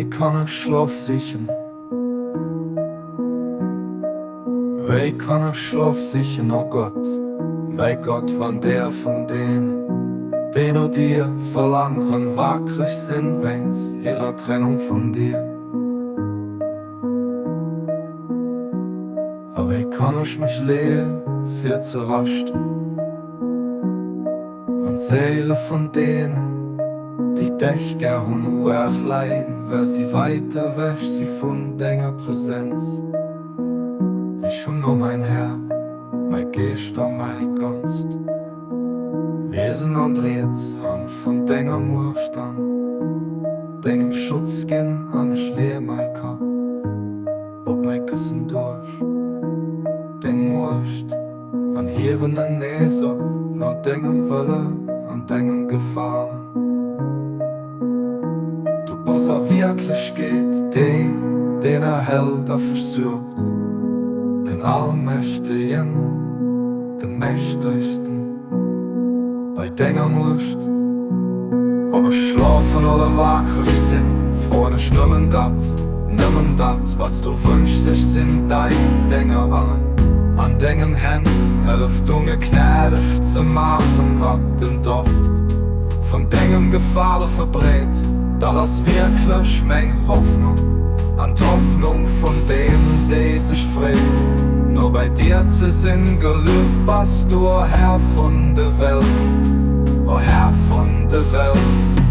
Wéi kann ech Schlof sichen? Wéi kann ech Schlof sichen, o Gott, mäi Gott, wann der vun deenen, déi no dir verlaangen, wakreg sinn wéinst hirer Trennung vun dir? A wéi kann ech mech leeë fir ze raschten? An d'Séile vun deenen, déi dech gär hunn, uarg leiden, well si wäit ewech si vun denger Presenz. Ech hunn, o mäin Här, mäi Geescht a mäi ganzt Wiesen an d'riets Hand vun denger Muecht an dengem Schutz ginn, an ech leeë mäi Kapp op mäi Këssen duerch deng Muecht. An hiewen en nees op no dengem Wëlle an dengem Gefalen. Du bass a Wierklechkeet deen, deen erhält a versuergt, den Allmächtegen, de Mächtegsten bei denger Muecht. Ob ech schlofen oder wakreg sinn, froen ech nëmmen dat, nëmmen dat, wat s du wënschs, ech sinn dein Dénger an an dengen Hänn. Hëllef du mir gnädeg ze maachen, wat den Doft vun dengem Gefale verbreet, dat ass wierklech meng Hoffnung an d'Hoffnung vun deenen, déi sech freeën, no bei dir ze sinn. Gelueft bass du, o Här vun de Welt, o Här vun de Welt.